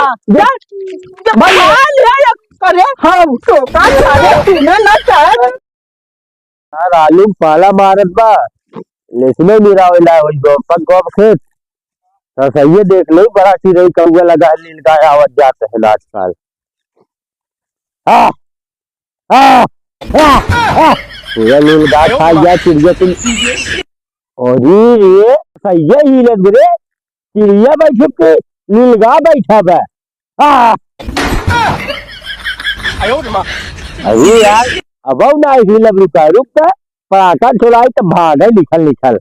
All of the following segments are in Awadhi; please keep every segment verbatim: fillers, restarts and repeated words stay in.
जा, जा, भाई। भाई, ले, ले, अरे, हम तो का करे, तूने ना चाहे। यार, आलू में पाला मारत बा, लेसने निरावेला वही गो, पक गो खेत। तो सही है, देख लो, बड़ा चिरई कौआ लगा है, नीलगाय आवत जात है आजकल। हाँ, हाँ, हाँ, हाँ। पूरा नीलगाय खा गया चिड़िया तुम। अरे रे, सही है, ही लग रे, चिड़िया बैठे के नीलगाय बैठा बा। हाँ। अरे यार, अब ना हिलब, रुका, रुक के, पड़ाका छोड़ाई तो भागे लिखल लिखल।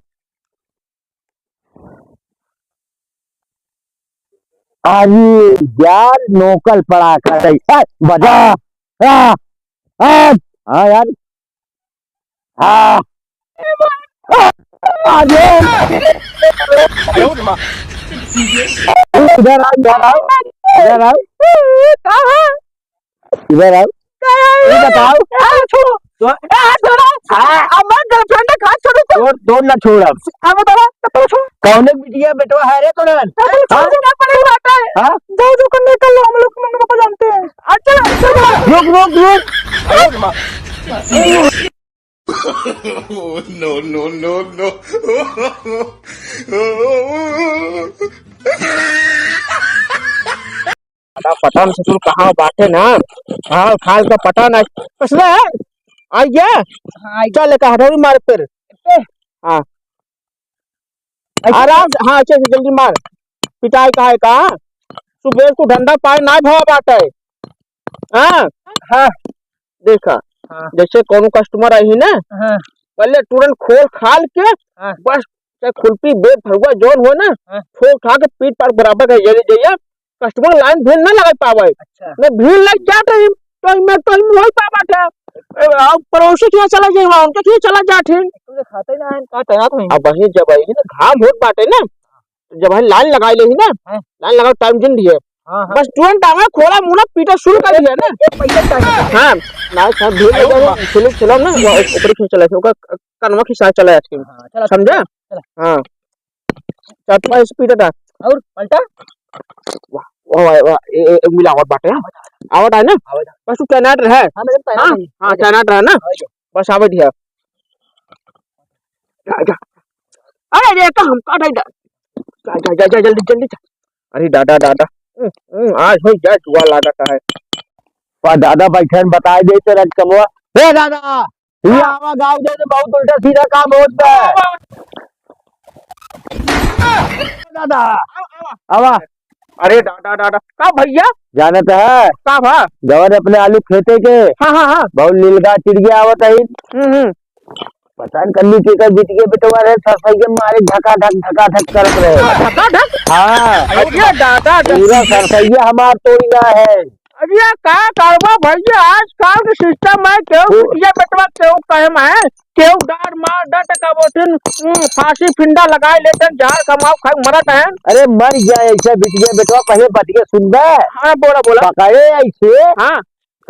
अरे यार, नोकल पड़ाका है। ए, बजा। आ, आ, हाँ यार। हाँ। आ, आ, ये। इधर आओ, इधर आओ। इधर आओ। कहाँ? इधर आओ। ये बताओ। ए, छोड़ो। तो ए, हाथ छोड़ो। हाँ। अब मैं girlfriend का हाथ छोड़ो तो। तोर, तोर ना छोड़ब। अब बताओ, तो तोर छोड़। कौने बिटिया बेटवा है रे तोरन? अरे, हाँ? छोड़, ना पड़े बात है। हाँ? जाओ, जो करने कर लो, हम लोग मम्मी पापा जानते हैं। अच्छा, चलो। रुक, रुक, रुक। No, no, no, no। पता, पता न ससुर कहाँ बाटे ना। हाँ, खाल का पता ना। कसला है? आई गया? हाँ, आई गया। चल, एक हथौड़ी मार फिर। ए। हाँ। ऐसे आराम से, हाँ, अच्छे से जल्दी मार। पिटाई का है का? सुबह को धंधा पाए ना भवा बाटे। हाँ? हाँ। देखा, हाँ। जैसे कोनो customer आई ना, हाँ। पहले तुरंत खोल खाल के, हाँ। बस, चाहे खुरपी, बेत, फरुआ, जौन हो ना, हाँ। खोल खा के पीट पाट बराबर कर जल्दी जइया। Customer line भीड़ ना लगा पावे। अच्छा। न भीड़ लग जात रही, तो मैं, तो मैं वही पावा था। ए, अब पड़ोसी के यहाँ चला जाए, वहाँ उनके यहाँ चला जात है। तू तो खाता ही ना है, का तैनात नहीं। अब वही जब वही ना घाम होत बाटे ना, जब वही line लगाई लेही ना, हाँ। Line लगा time जिन दिए। हाँ, हाँ। बस तुरंत आवे, खोला मुड़ा, पीटा शुरू कर दिया ना। एक पैसा चाहिए। हाँ, ना, सब भीड़ अरे लगा, वाह। Select चलाओ ना, वो ओकरे खींच चला, ओकर कनवा खींचा चला आजकल। हाँ, चला, समझा? चला। हाँ। चार पाँच पीटा था। और पलटा? वाह, वाह, वाह, वाह, ए, ए, ए, मिला आवत बाटे, हाँ? आवत है ना? आवत है। बस तू तैनात रहे। हाँ, मैं तैनात हाँ, नहीं। हाँ, आवत है। तैनात रहे ना? आवत है। बस आवत है। जा, जा। अरे, रे, का हम काट है, जा, जा, जा, जा, जल्दी, जल्दी जा। अरे, दादा, दादा। हम्म, हम्म, आज हो जा, जुआ लागत है। वाह, दादा, बैठन बताए दे तो रजकमवा। हे, दादा, ये हाँ। आवा गाँव दे तो बहुत उल्टा सीधा काम होत बा। दादा, आवा। अरे दादा, दादा, का भैया? जानत है? का भा? जवन अपने आलू खेते के। हाँ, हाँ, हाँ। बहुत नीलगाय चिड़िया आवत है। हम्म, हम्म। पता न कल्ली के कर बिटिया बेटवा रहे, सरसैया मारे धका धक, धका धक करत रहे। हाँ, धका धक? हाँ। अरे दादा, दादा। पूरा सरसैया हमार तोड़ी ना है। अरे का करबा भैया, आजकल के system है, केहू वो बिटिया बेटवा केहू कहे में, केहू डार मार डट का बोथिन, हम्म, फांसी फिंडा लगाए लेते हैं, जहर कमाओ खाए मरत हैं। अरे मर गया ऐसा बिटिया बेटवा, पहले बतिया सुन बे। हाँ, बोला, बोला। पकड़े ऐसे। हाँ।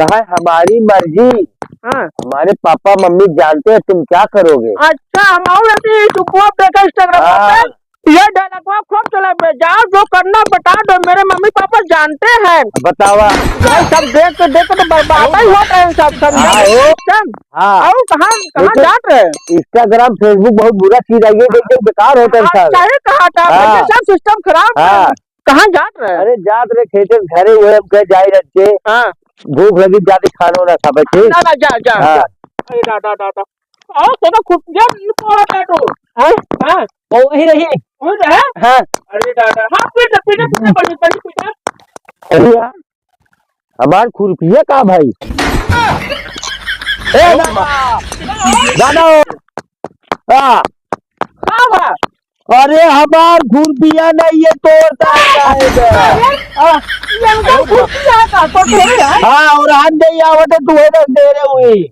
कहा, "हमारी मर्जी, हाँ। हमारे पापा मम्मी जानते हैं, तुम क्या करोगे?" अच्छा, हम और अभी YouTube देखा, Instagram हाँ। पे। ये dialogue खूब चला बे, "जाओ, जो करना बता दो, मेरे मम्मी पापा जानते हैं।" बतावा। भाई, सब देख के, देख के तो बर्बाद ही होता है सब, समझा? हाँ, हो। System। हाँ। और कहाँ, कहाँ लेकिन जात रहे? Instagram, Facebook बहुत बुरा चीज है, ये देख के बेकार होता है हाँ, सब। सही कहा था, हाँ। भैया, सब system खराब है। हाँ। कहाँ जात रहे? अरे, जात रहे खेते में, घरे हुए हम कहे जाए रह के। हाँ। भूख लगी, जाके खाना वाना खा बैठे। ना, ना, जा, जा, हाँ। जा। अरे, दादा, दादा। आओ, तेरा खुद यार, ये कौन है तो? हाँ? हाँ। वो वही रही। वही रहे? हाँ। अरे, दादा। हाँ, पीट, पीट, पीट, पीट, पीट, पीट। अरे यार, हमार खुरपिया का भाई? ए, दादा। दादा। हाँ। का बा? अरे, हमार खुरपिया नहीं है, तोर दादा है बे। अरे, आ, ये हमका खुरपिया का, तो तोरे है? हाँ, और हम नहीं आवत है, तू है ना, दे रहे हुई।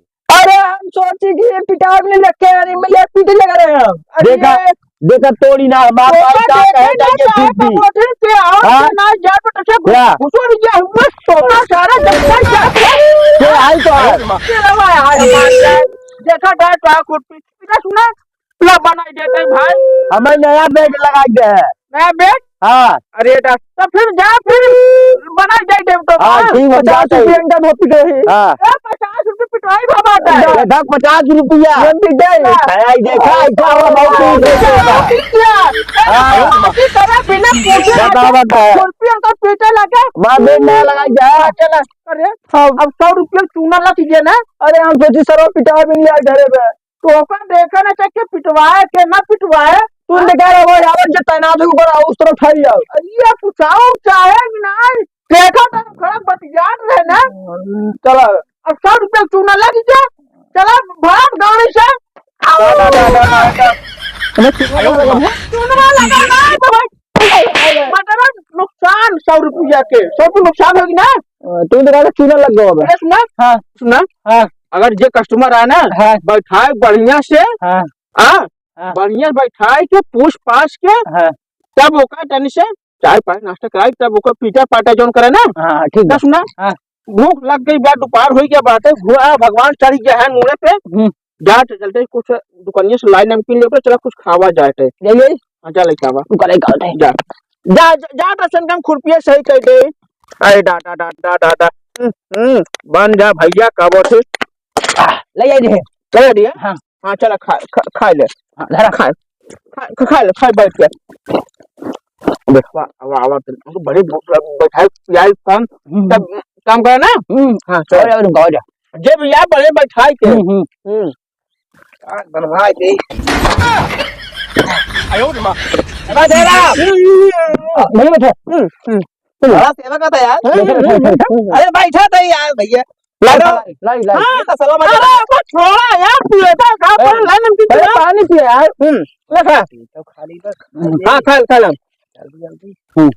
अरे, हम सोची कि ये पिटाक ले रखे हैं, अरे, मैं ये पीटे लगा रहे हैं। अरे, देखा, ये देखा, तोड़ी ना, हमार तोता भाई का देखे कहे ना जाइए चाहे खुरपी। तो बोतल के आओ, हाँ? तो ना जा, तो तसे घुस-, क्या? घुसो नहीं गया, हम बस तोता सारा जब तक जाते हैं। ये आई तो है। तेरा भाई, हाय, हमार जाए। देखा, डाल तो खुरपी। इधर सुना, ला बनाई देते हैं भाई। हमें नया bed लगाई दे है। नया bed? हाँ। अरे डा-, तो फिर जा फिर। बना जाए देव तो हाँ, बा। ठीक बा, पचास जाते। रुपया इनका धोती के ही। हाँ। ए, पचास रुपया पिटवाई बाबा जाए। ये धक पचास रुपया। ये भी दे। खाया ही देखा, ऐसा हुआ बहुत पीस है। हाँ। अभी करे बिना पूछे बता, बता। खुरपी हमको पीटे लगे। मार दे, ना लगाई जा। हाँ, चला। अरे, हाँ। अब सौ रुपया चूना ला दीजिए ना। अरे, हम सोची सरवा पिटाए भी नहीं आए घरे में। तो ओकर देखे ना चाहे के पिटवाए, के ना पिटवाए। तू निकाल, अब आवत जे तैनात हो ऊपर, उस तरफ ठाई जाओ। अरे, ये पूछाओ चाहे कि नहीं? देखा तो खड़ा बतियात रहे ना। चला। अब सौ रुपया चूना ला दीजिए। चला, भाग गाड़ी से। ना, ना, ना, ना, ना, ना। अरे, चूना लगा है? चूना लगा ना, तो भाई। मतलब नुकसान सौ रुपया के, सौ रुपया नुकसान होगी ना। अ, तू तो कहता चूना लग गवा बा। अरे सुना, हाँ। सुना, हाँ। अगर जे customer आए ना, हाँ। बैठाए बढ़िया से, हाँ। हाँ, हाँ। बढ़िया बैठाए के पूछ पाछ के, हाँ। तब ओका तनी से चाय पानी नाश्ता कराई, तब ओका पीटा पाटा जौन करे ना। हाँ, ठीक बा। सुना, हाँ। भूख लग गई बा, दोपहर हो गया बाटे, भुआ भगवान चढ़ गया है मुँहे पे। हम्म। जात चलते कुछ दुकानिया से लाई नमकीन लेके चला कुछ खावा जाते। ले ले। हाँ, जा लेके आवा। तू करे का होता है? जा। जा, जा, जा, दर्शन कम खुरपिया सही कर दे। अरे डा, डा, डा, डा, डा, डा। हम्म, हम्म, बन जा भैया, का बात है? ले जाए दे। ले दिया? हाँ। हाँ, चला खा, खा, खा ले। हाँ, धरा। खा, खा, खा, खा ले, खा बैठ के। देखवा, अब आवा तो, उनको बड़ी भूख लग, बैठाए, पियाई काम, हम्म। तब काम करे ना? हम्म। हाँ, चल। और, और, और, और। जे भैया बड़े बैठाए के। हम्म, हम्म। हम्म। आज बनवाए दे। आयो रे माँ। अरे, दे रहा। हम्म, हम्म, हम्म। नहीं बैठे। हम्म, हम्म। बड़ा सेवा का था यार। हम्म, हम्म, हम्म। अरे, बैठा था यार, भैया। लाई, हेलो। लाई, लाई, लाई। हाँ। ये तो सलाम अरे, है। इसको छोड़ा यार, तू ऐसा खा, ए, पर लाई नमकीन पहले खिला। पानी पिया यार। हम्म, ले खा। ये तो खाली बस। हाँ, खा, खा लो। जल्दी, जल्दी। हम्म।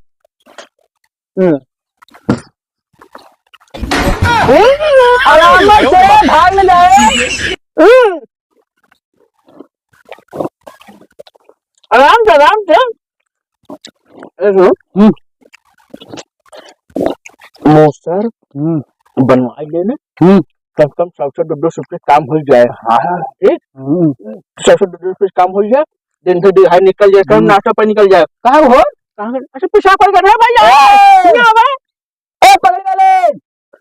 हम्म। हम्म, आराम से भाग न जाए। हम्म। आराम से, आराम से। ए, सुनो। हम्म। मौसर हम्म। बनवाई लेना। हम्म। कम से कम सौ सौ, दो दो सौ के काम हो जाए। हाँ, ठीक? हम्म। सौ सौ, दो दो सौ के काम हो जाए। दिन से दिहाड़ी निकल जाए, कम हम्म। नाश्ता पर निकल जाए। कहाँ हो? कहाँ गए? अच्छा, पेशाब कर गए। भैया, ए! यहाँ आवा। ए, पकड़ ले।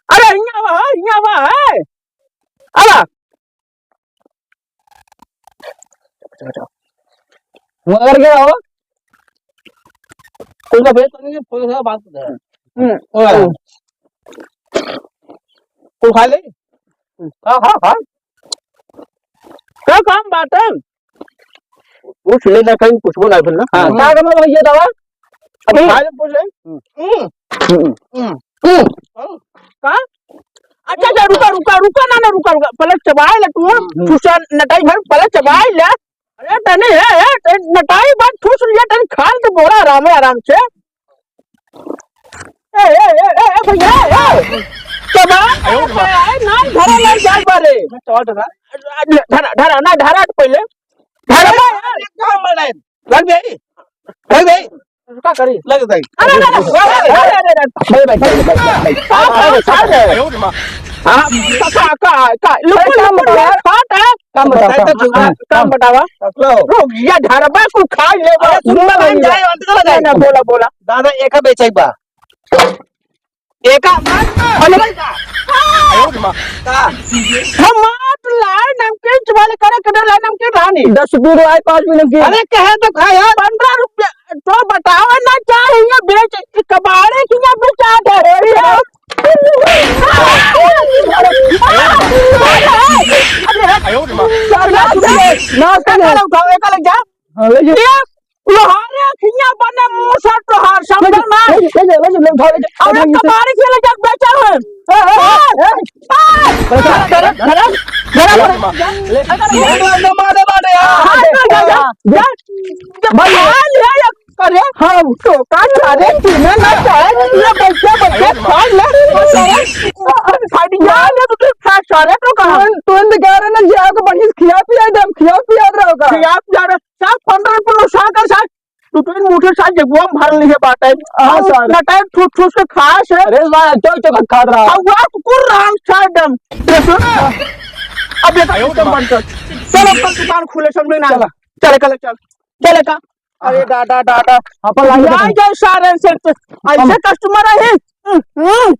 अरे, यहाँ आवा, यहाँ आवा, ए। आवा। मगर क्या हो? कोई का भेज तो नहीं, कोई का बात तो है। हम्म। ओ यार। हम्म। तू खा ले। हाँ, हाँ, हाँ। का काम बात है? पूछ ले ना, कहीं पूछबो ना फिर ना। हाँ, हम्म। का काम है भैया दावा? अब हम्म। खा ले, पूछ ले। हम्म। हम्म। हम्म। हम्म। हम्म। का? अच्छा, अच्छा, रुका, रुका, रुका, ना, ना, रुका, रुका। पहले चबाए ले तू, हम्म। ठूसा नटाई भर, पहले चबाए ले। अरे, तनी, ए, ए, ए, नटाई भर ठूस लिया, तनी खा ले तो बोला आराम, आराम से। ए, ए, ए, ए, ए, भैया, ए, चबा, ए, ए, ना, धरा ले, जा बारे। धरा, धरा, ना, धरा पहले। धरा, ए, ए, कहाँ बड़ा है? लग गई? लग गई? का करी? लग गई। अरे, अरे, अरे, अरे, अरे, अरे, अरे। भाई, भाई, भाई, भाई, भाई। का, का, का, का? हाँ, का, का, का, का? लुक, अरे, काम लुक, बताओ यार। लुक, हट, हट। काम बताओ, बताओ, काम। काम बतावा। लो। रुक, ये धरबा को खा ले, अरे, बस। सुन, बोला, जाए, अंत चला जाए। ना, ना, बोला, बोला। दादा, एका बेचै बा। एका, अरे भाई का? का? हम मात लाए नमकीन चुबाले करे, कदर लाए नमकीन रानी। दस रुपये लाए, पाँच में नमकीन। अरे कहे तो खाए यार। पन्द्रह रुपया तो बतावा ना, क्या है ये बेच, कबाड़े की ना बेचा दे। अरे यार। अरे यार। नाश्ता ले। एका ले उठाओ, एका ले जा। हाँ, ले जा। ये लोहारे खिया बने मुंह से तोहार, समझो ना? ले जा, ले जा, ले जा, उठा, ले जा, हम उठा, ले जा। कबाड़ी के लिए जब बेचा है। ए, ए, ए, ए। धरा, धरा, धरा, धरा, धरा। ले, ले, ले, मारे, मारे, यार। हाँ, जा, जा, जा, जा। भाई। हाँ, ले, ले, करे। हाँ, तो का करे? तूने ना चाहे, तूने बैठे, बैठे खा ले। अरे, साड़ी यार, ये तो खा, सारे तो कहा। तुम, तुम तो कह रहे ना, जाओ तो बढ़िया खिया पिया दे, हम खिया पिया रहे होगा। खिया पिया रहे, सात पन्द्रह रुपये नुकसान कर, सात। तू तो इन मुठे साथ जगुआ में भर लिए बाटे। हाँ, और सर। नटाई ठूस ठूस के खाए से। अरे वाह, क्यों चोखा खा रहा? और वाह, कुकुर राम साइड में। अब ये तो सिस्टम बंद कर। चल, अपन दुकान खुले, समझे ना? चला। चल, चल, चल। चल, का? अरे, डाटा, डाटा। अपन लाइन यार, पे। जय सारे से तो ऐसे हम कस्टमर है। हम्म,